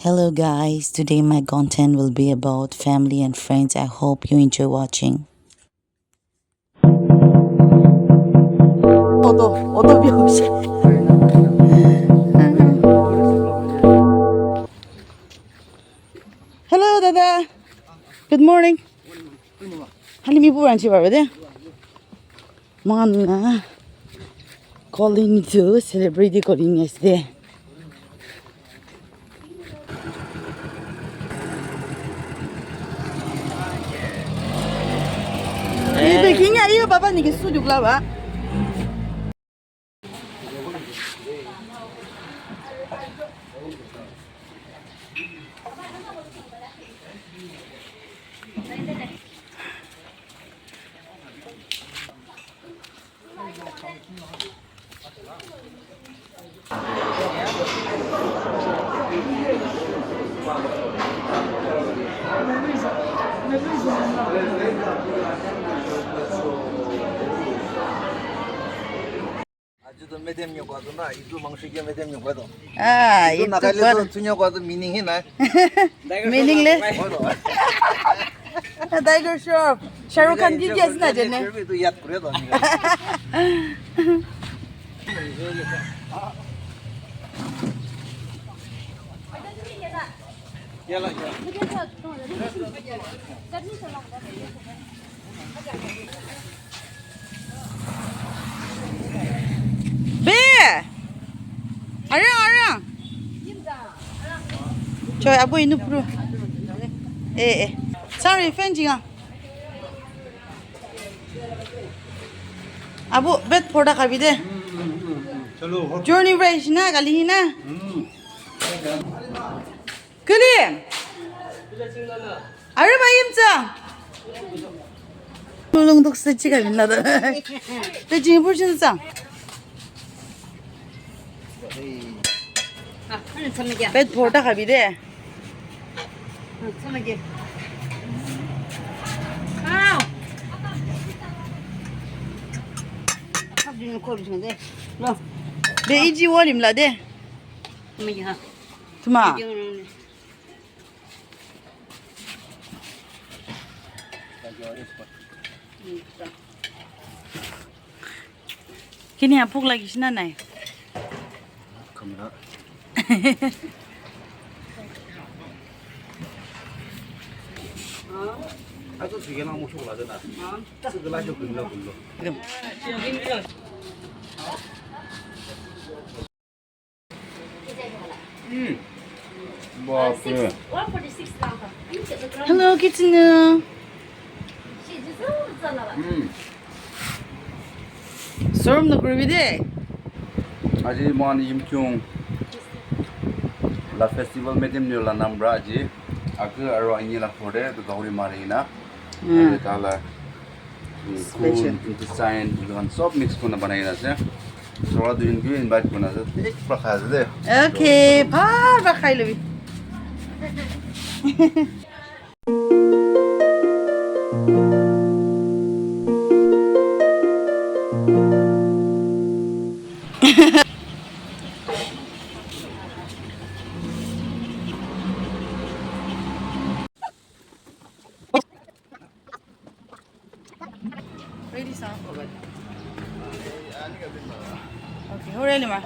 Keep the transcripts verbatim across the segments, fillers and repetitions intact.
Hello guys, today my content will be about family and friends. I hope you enjoy watching. Auto, auto biyo. Hello, dada. Good morning. Hali mi buran chi baro de. Mana calling to celebrity calling is there. Ito kinya iyo baba ni ki sujuk la ba. Aji to medem nyokwa to na, itu mangsi ke medem nyokwa to. Ah, itu itu nakale to. Tunyokwa to meaning hi na. Meaning le? Tiger Shroff. Shah Rukh Khan ki ki ase na jane. Itu yad kore to. Be! Arang, arang. Choi, abu inu puru. Eh, eh. Sorry, fan jinga. Abu, bed porda kabi de. Chalo, hot. Journey fresh na, kali hi na. Kali. Are ba yim cha. Lung duk se chika bin la da. Te jing pur chin cha. Pet porda kabi de. Be iji walim la de. Tuma. Kini apuk lagi sina nai. Kamera. Ato sige na musuk la dena. Sige la jo kulo kulo. Hello, kitchen. Sorum na kuribi de. Aji mohan Yimkhiung la festival meeting nyo la namra aji. Aku aro anyi la kore to gauri mari na. Tala. Special. Khun, intestine, etu khan sob mix kurina banai na ase. Sora duin ke invite kurina ase. Thik pra khai ase de. Okay, bhal pra khai lobi. Ready, sir? Okay, hurry, Lima.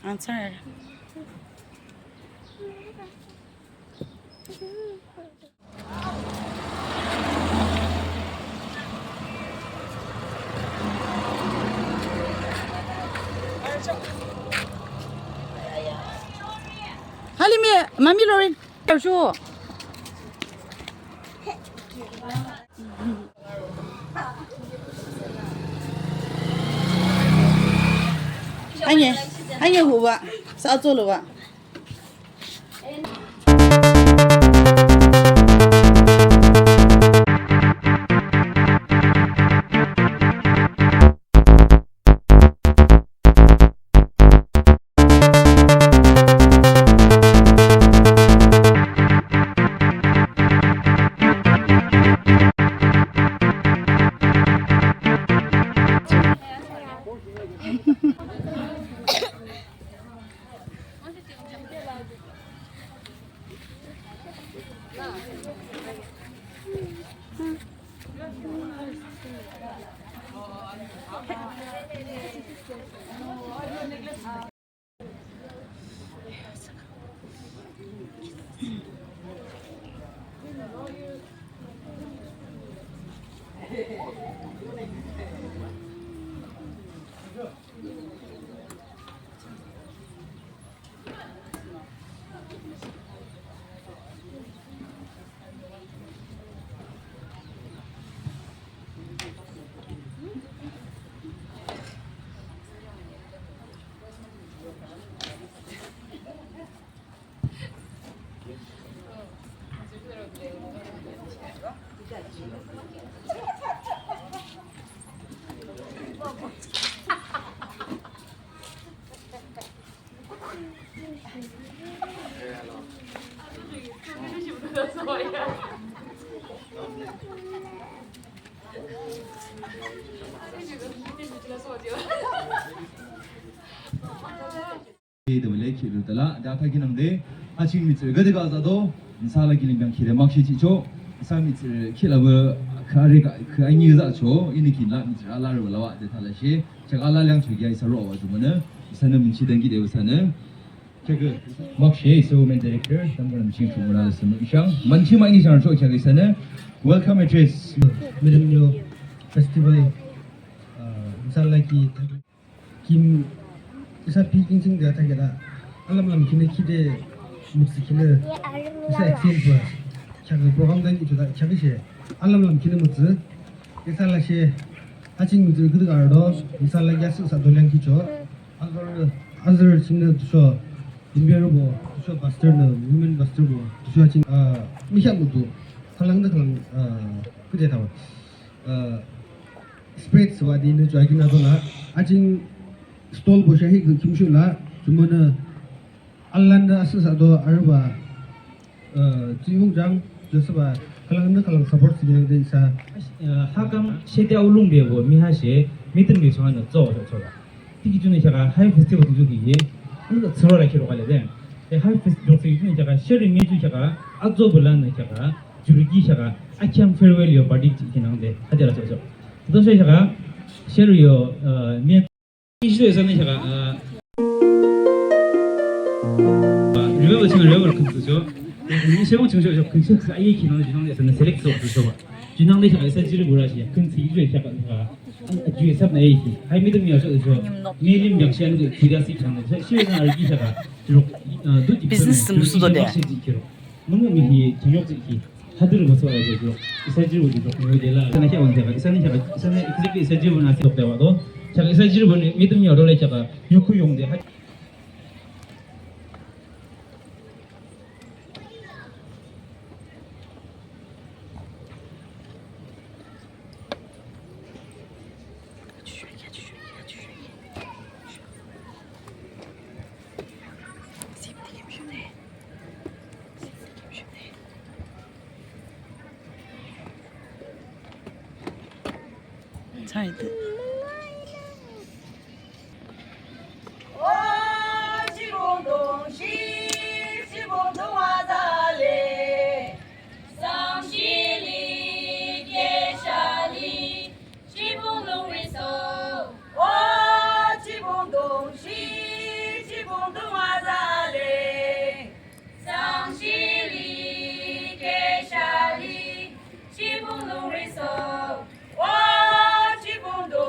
Answer. Halimi, mami Lorin, sure. Anye, anye huwa, sa atsolo wa. Tümüle khürü tala, de athakinangde, aching mihtsürü gade ga zado, nüsa la kilim biang khide makshe jicho, nüsa mihtsürü khila bü, khare ka, kha anyi zacho, ini kinla mihtsürü ala rü lawa de thalashe, chak ala liang chugya isa ro wa jumana, isanü minchi dangi de isanü. Chak makshe, isa women director, tamkana miching chumura sunu ishang, manchi ma ini shang cho chak isanü, welcome address. Mirimnyo festival, uh, nüsa la ki, Kim, isa pi kingsing de athakeda. Alamlam kine kide mutsi kine. Isa exchange wa. Kya ke program dan kicho da kya ke she. Alamlam kine mutsi. Isa la she. Aching mutsi gede ardo. Isa la ya su sa dolyang kicho. Azar, azar ching ne dusho. Imbiar bo. Dusho pastor ne. Women pastor bo. Dusho aching. Ah, mi kya mutu. Kalang de kalang. Ah, kede tawa. Uh, spread swa di nü chwa kina to la, aching stall bo shahi kü kimshu la, chumana alan da asu sa do arba, uh, Tsuyung Jang, Joseph a, kalang nü kalang support si kinang de isa. Uh, hakam shete ulung be bo, mi ha she, mitin be chwa na zo, zo, zo la. Tiki juni shaka, high festival tu juki ye, nü tsuro la kiro kale de. Te high festival tu juni shaka, sharing ngi ju shaka, azo bula nü shaka, Jurigi shaka, akyam farewell yo party chi kinang de, hajara cho cho. Dosho shaka, share yo, uh, mi, ishi do isa ne shaka, uh, uh, revival ching revival kun cho cho. Ni shebong ching cho cho, kun cho ka ayi kinang de, kinang de, isa ne select so cho cho. Kinang de shaka, isa jiri bura shi, kun chi jiri shaka, shaka. An, a, ju isa na ayi ki. Hai mi de mi yo cho cho. Mi lim yang shi an de, curiosity kinang de. Shi na arigi shaka. Juruk, uh, du di business kinang, musu do de. Shi di kiro. Mungkin mi hi, jingok di hi. Hadir musu ayi juruk. Isa jiri bura juruk, mi de la. Isa na kya wan de ka. Isa na kya, isa na exactly isa jiri bura na si dok de wa do. Chaka isa jiri bura ni, mi de mi yo do le chaka. Yoku yong de. Sangshili, keshali, shibung lungri so, o shibung do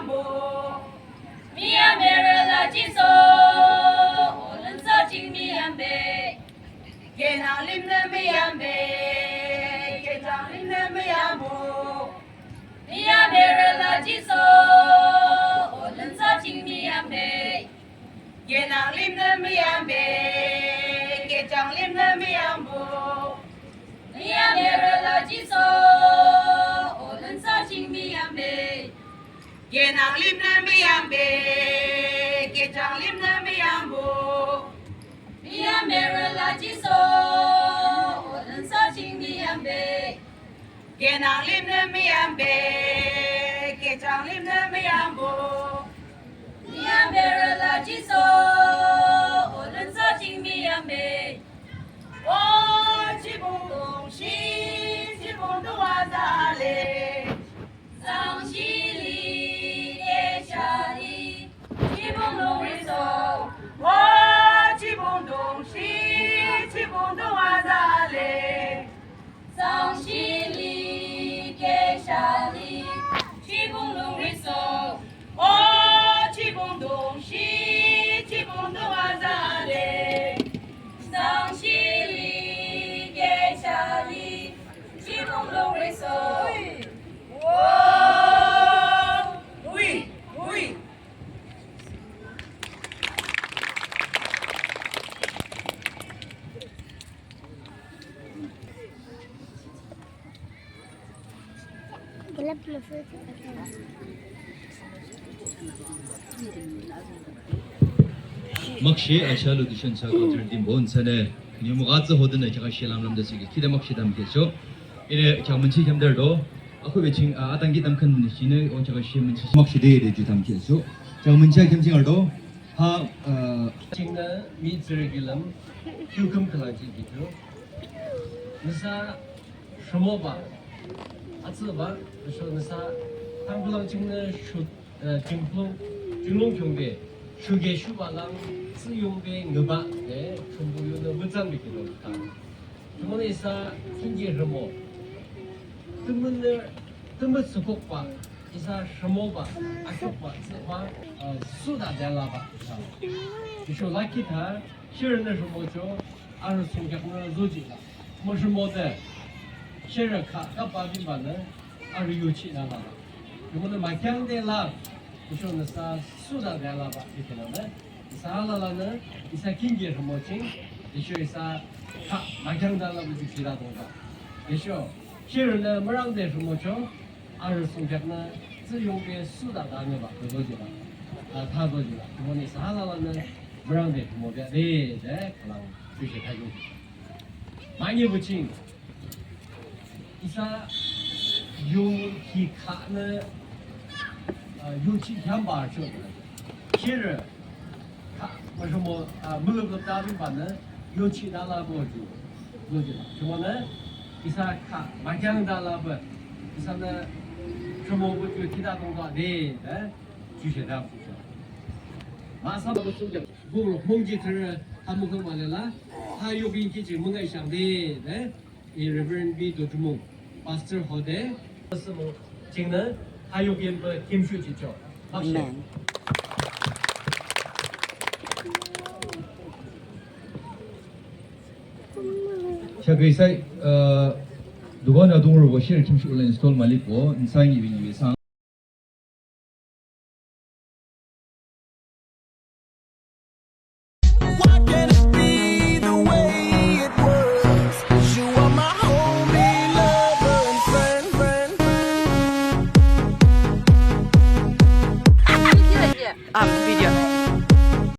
Miyambo, miyamberü la jiso, olunso ching miyambe. Kenang limnü miyambe, kejang limnü miyambo. Miyamberü la jiso, olunso ching miyambe. Kenang limnü miyambe, kejang limnü miyambo. Miyamberü la jiso, olunso ching miyambe. Kenang limnü miyambe, kejang limnü miyambo. Miyamberü la jiso, olunso ching miyambe. Kenang limnü miyambe, kejang limnü miyambo. Miyamberü la jiso, olunso ching miyambe. O jibung dungshi, jibung dungwa zale. Sangshili keshali, jibung lungriso. O jibung dungshi, jibung dungwa zale. Sangshili keshali, jibung lungriso. O jibung dungshi, jibung dungwa zale. Sangshili keshali, jibung lungriso. O, ui, ui. Makshe asha lu dushan sa ka tur dim bon sane. Ni mo gatsa hodin na kya shi lam lam da sigi. Kida makshe dam ke sho. Ine kya munchi kam dar do. Aku be ching, ah, atang ki dam kan ni shi ne, o kya shi munchi. Makshe de de ju dam ke sho. Kya munchi kam ching ar do. Ha, ah, chingnü mihtsürü kilim, kiukum khülang ching kicho. Nüsa rhimoba, atsüba, nüsa tangkhülang chingnü shu, eh, chinglung, chinglung khiungde, shuge shuba lang, tsühyungbe ngüba, eh, chumbu yunü mütsang bikino ta. Jumonü isa kingi rhimo. Tümünü, tümü tsükokba, isa rhimoba, akhiukba, tsüba, uh, suda delaba, isa. Isho lakhi tha, shirünü rhimocho, arü sungkyaknü zojila. Mo rhimode, shirü kha, kapa bimbanü, arü yuchi lalaba. Jumonü makyang dela, isho nüsa suda delaba, ikinanü. Isa alalanü, isa kingi rhimo ching, isho isa kha makyang dala buju kira dongba. Isho, shirünü mürangde rhimocho, arü sungkyaknü, tsühyungbe suda danüba, dodo jiba. A, ta do jiba. Jumonü isa alalanü, mürangde rhimo bia de, de, khülang, tüshe khayu. Mani buching. Isa yung ki khanü, ah, yung chi khyang ba cho. Shirü kha, ma shomo, ah, mülüp lüp ta bimbanü, yung chi dala bo ju. Bo ju. Shomonü, isa kha, makyang dala bo. Isanü, shomo bo ju kida dong ba de, de. Ju she da ju she. Ma sa bo su ja. Bo lo mong ji thürü, ha mung kang ma le la. Ha yo bin ki ji mung ai shang de, de. I Reverend B Dodrumong, Pastor hode, sümung chingnü, hayuk yinpü kimshu chicho. Amen. Shakri sai, uh, duwa na dungro wo shir kimshu len stol malik wo, nsang ibi ibi sang.